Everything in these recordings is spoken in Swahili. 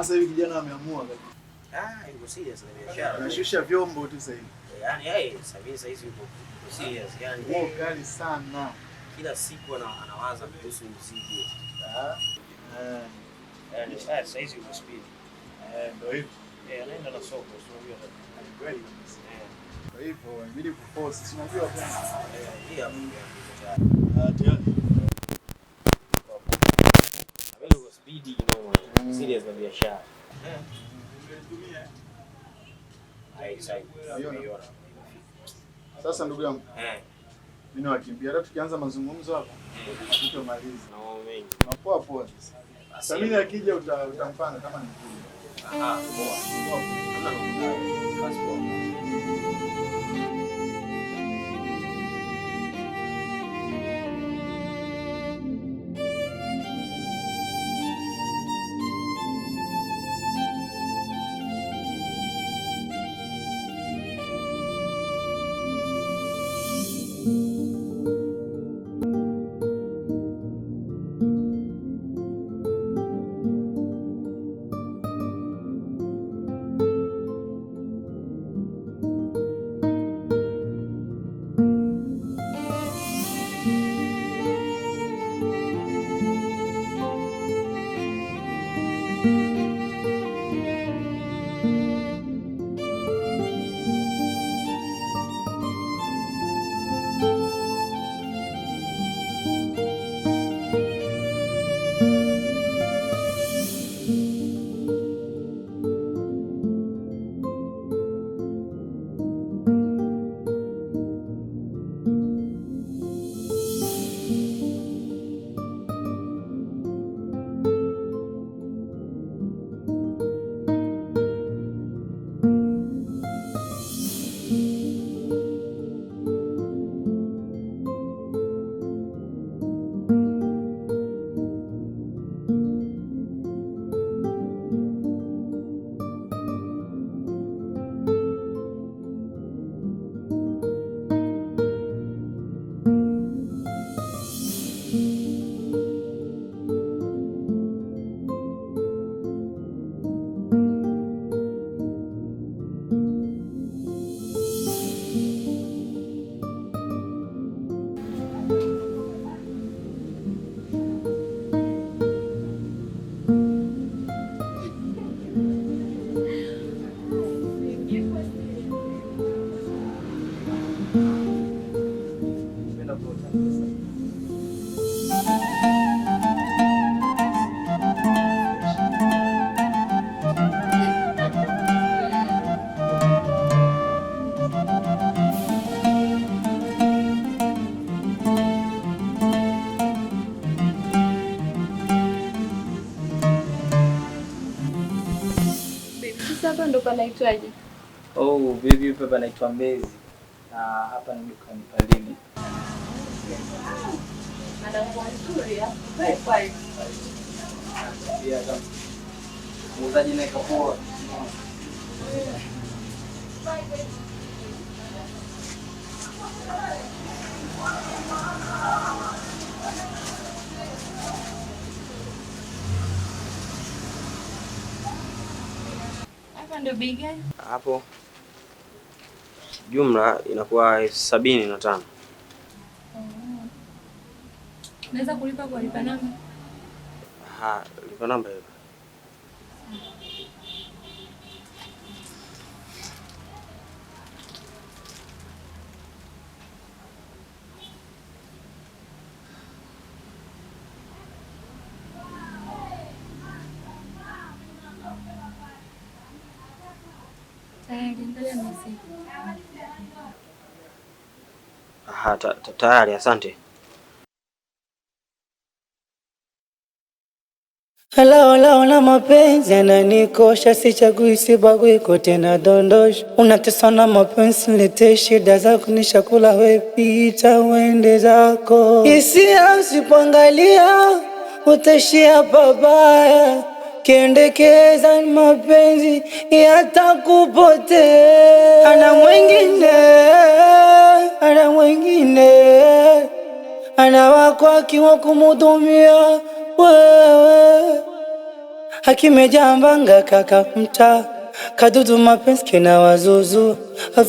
Sasa hivi kijana ameamua kabisa. Ah, yuko serious na biashara. Anashusha vyombo tu sasa hivi. Yaani yeye sasa hivi sasa hivi yuko serious yani. Nguo kali sana. Kila siku anawaza kuhusu mzigo. Ah. Eh, Yaani sasa hizi yuko speed. eh, ndio hivyo. Eh, anaenda na soko, si unajua. Ni kweli kabisa. Eh, Kwa hivyo inabidi kuforce, si unajua tena. eh, hii hapo tayari. Ah, tayari. Mimi yuko speed kinoma. Serious na biashara. Eh. Ai, sasa nimeiona. Sasa ndugu yangu, Eh. mimi nawakimbia. Hata tukianza mazungumzo hapa hatutomaliza. Na mambo mengi. Na poa poa sasa. Samini akija utampanga kama ni mkubwa. Aha, poa. Poa. Hamna noma. Basi poa. Napenda kuota pesa. Baby, sasa hapa ndo panaitwaje? Oh, baby hapa panaitwa Mbezi na hapa ni dukani pa Lili. Ana nguo nzuri hapo. Very quiet. Pia kama muuzaji naye kapoa. Hapa ndo bei gani? Hapo jumla inakuwa 75,000. Naweza kulipa kwa lipa namba? Aha, lipa namba hiyo. Tayari, ngoja message. Aha, tayari, asante. Lao lao la mapenzi yananikosha, sichagui sibagui, kote na dondosha. Unateswa na mapenzi, niletee shida zako, nishakula we pita uende zako. Hisia usipoangalia utaishia pabaya, kiendekeza mapenzi yatakupotea. Ana mwingine, ana mwingine, ana wako akiwa kumhudumia wewe, Akimejambanga kaka mta kadudu mapenzi kina wazuzu,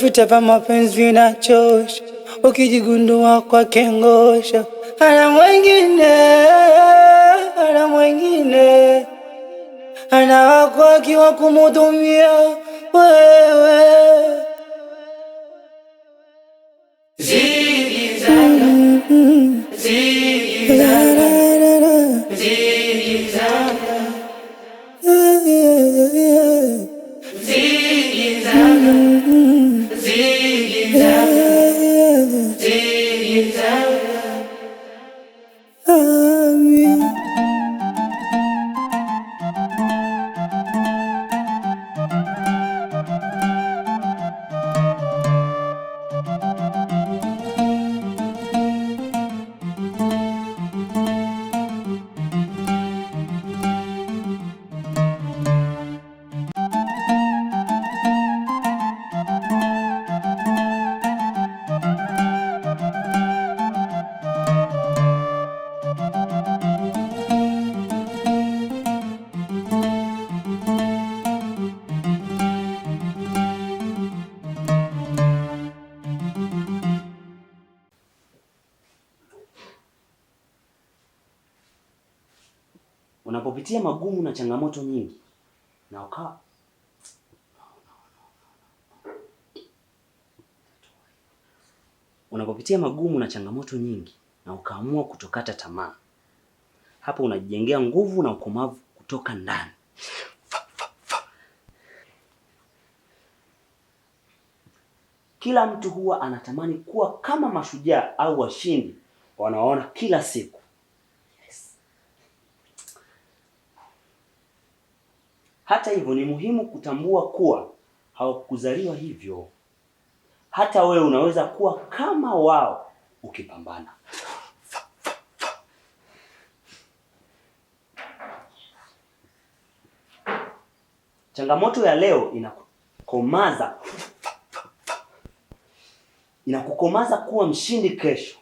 vita vya mapenzi vinachosha, ukijigundua kwa kengosha. Ana mwingine, ana mwingine, ana wako akiwa kumhudumia wewe. Amin. Unapopitia magumu na changamoto nyingi na ukawa unapopitia magumu na changamoto nyingi na ukaamua kutokata tamaa, hapo unajijengea nguvu na ukomavu kutoka ndani. Kila mtu huwa anatamani kuwa kama mashujaa au washindi wanaoona kila siku. Yes. Hata hivyo ni muhimu kutambua kuwa hawakuzaliwa hivyo. Hata wewe unaweza kuwa kama wao ukipambana. Changamoto ya leo inakukomaza kuwa mshindi kesho.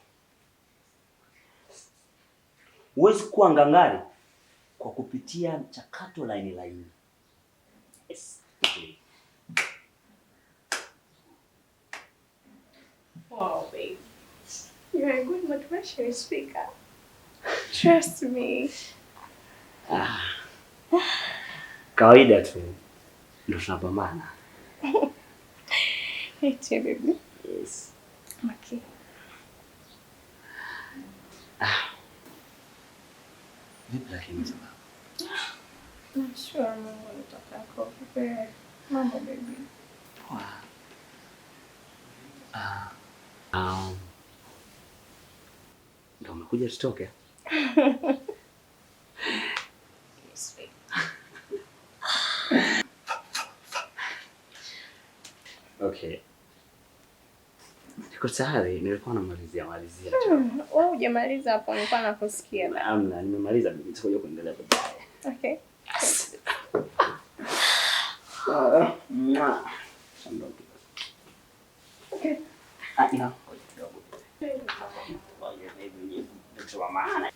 Huwezi kuwa ngangari kwa kupitia mchakato laini laini. Yes. Wow, babe. You're a good motivational speaker. Trust me. Kawaida tu ndio tunapambana. Hey, baby. Yes. Okay. Vipi lakini sababu? I'm sure Mungu anataka kukupe mambo baby. Poa. Ndio umekuja tutoke? Yes, baby. Okay. Niko tayari, nilikuwa namalizia malizia tu. Wewe hujamaliza hapo, nilikuwa nakusikia. Amna, nimemaliza, nitakuja kuendelea baadaye. Okay. Mwah. Ondoke. Okay. Ah, no. Ngoja kidogo. Ngoja baby, mtu wa maana.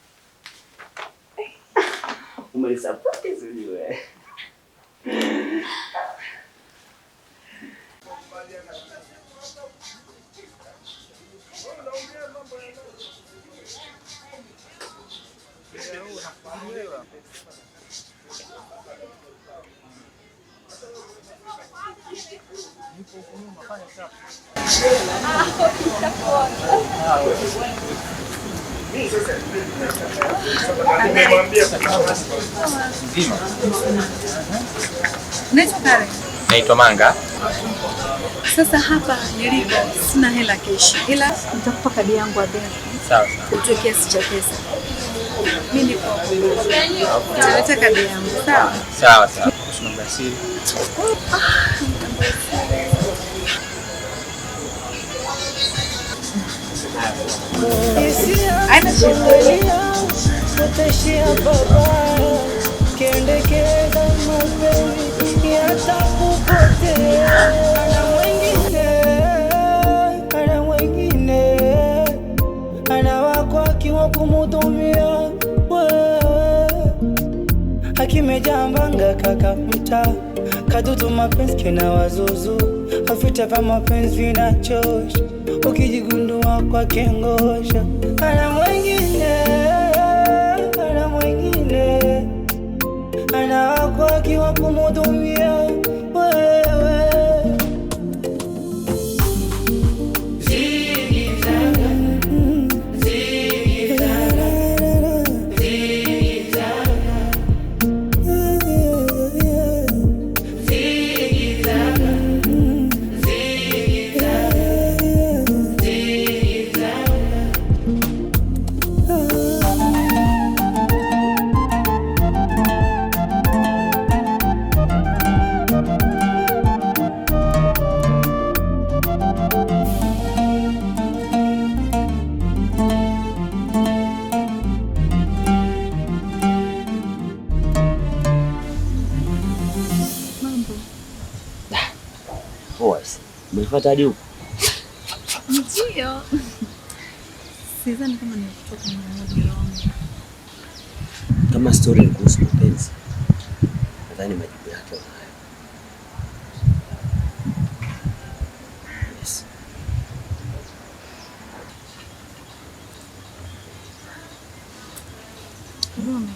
Umenisurprise ujue. Naitwa Karen. Naitwa Manga. Sasa hapa nilipo sina hela keshi, ila nitakupa kadi yangu ya benki Sawa sawa. utoe kiasi cha pesa. Mimi nipo nitaleta kadi yangu, sawa? Sawa sawa. Kuhusu namba ya siri. Haina shida. Utaishia babaya, kiendekeza mapenzi yatakupotea. Ana mwingine, ana mwingine, ana wako akiwa kumhudumia wewe, akimejamba Kaka mtaa kadudu mapenzi kina wazuzu, vita vya mapenzi vinachosha, ukijigundua kwa kengosha. Ana mwingine, ana mwingine, ana wako akiwa kumhudumia wewe. Mambo. Poa. Umefuata hadi huko? Ndio. Sidhani kama nilikutoka mmoja wangu. Kama story ni kuhusu mapenzi, nadhani majibu yake unayo. Yes. Romy.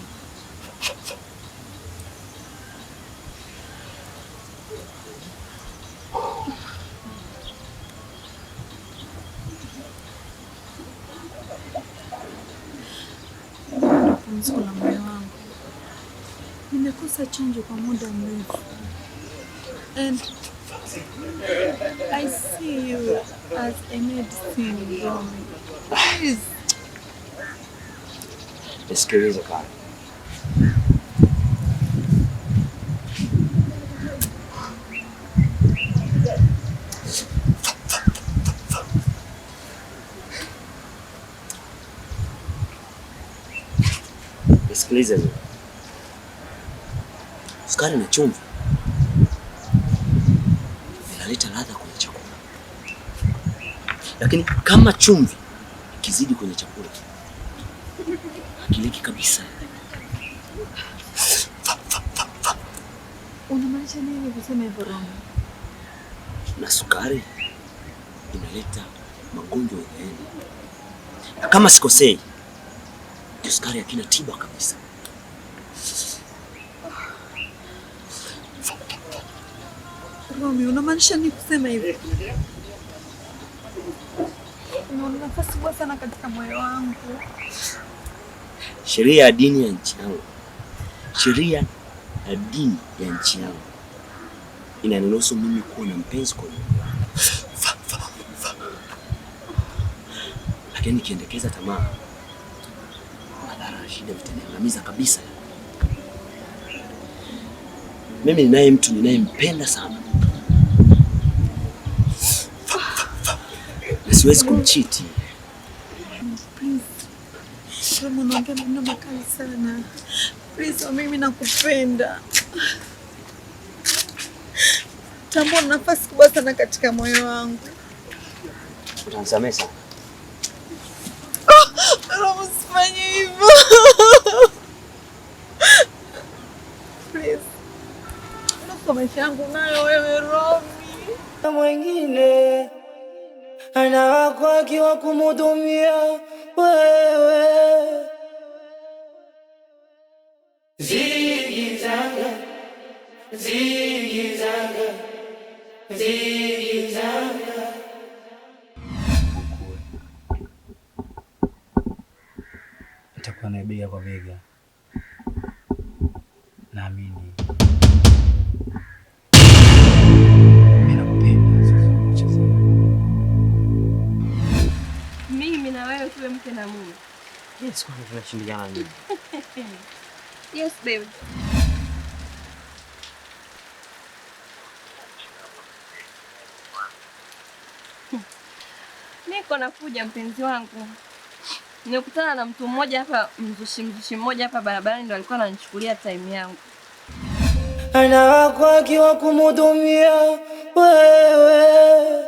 Ndio pumziko la moyo wangu. Nimekosa chanjo kwa muda mrefu. And I see you as a medicine, Romy. Please. Nisikilize kaka. Nisikilize mimi. Sukari na chumvi vinaleta ladha kwenye chakula, lakini kama chumvi ikizidi kwenye chakula hakiliki kabisa. Unamaanisha nini kusema hivyo Romy? Na sukari inaleta magonjwa ya uzeeni, na kama sikosei, kisukari hakina tiba kabisa. Romy, unamaanisha nini kusema hivyo? Una nafasi kubwa sana katika moyo wangu. Sheria ya dini ya nchi yangu, sheria ya dini ya nchi yangu inaniruhusu mimi kuwa na mpenzi kwa nyumba, lakini nikiendekeza tamaa, madhara na shida vitaniangamiza kabisa. Mimi ninaye mtu ninayempenda sana na siwezi kumchiti. Please. Romy, unaongea maneno makali sana. Please, mimi nakupenda. Tambua una nafasi kubwa sana katika moyo wangu. Utanisamehe sana. Romy, usifanye hivyo. Please. Nusu maisha yangu nayo wewe Romy. Mwingine ana wako akiwa kumhudumia wewe. Zigizanga, zigizanga, zigizanga. Nitakuwa naye bega kwa bega, naamini mimi nakupenda. Sasa kuchezea Mimi na wewe tuwe mke na mume. Yes, kwani tunashindana nini? Yes, baby. Niko nakuja mpenzi wangu. Nimekutana na mtu mmoja hapa, mzushi mzushi mmoja hapa barabarani, ndo alikuwa ananichukulia time yangu. Ana wako akiwa kumhudumia wewe.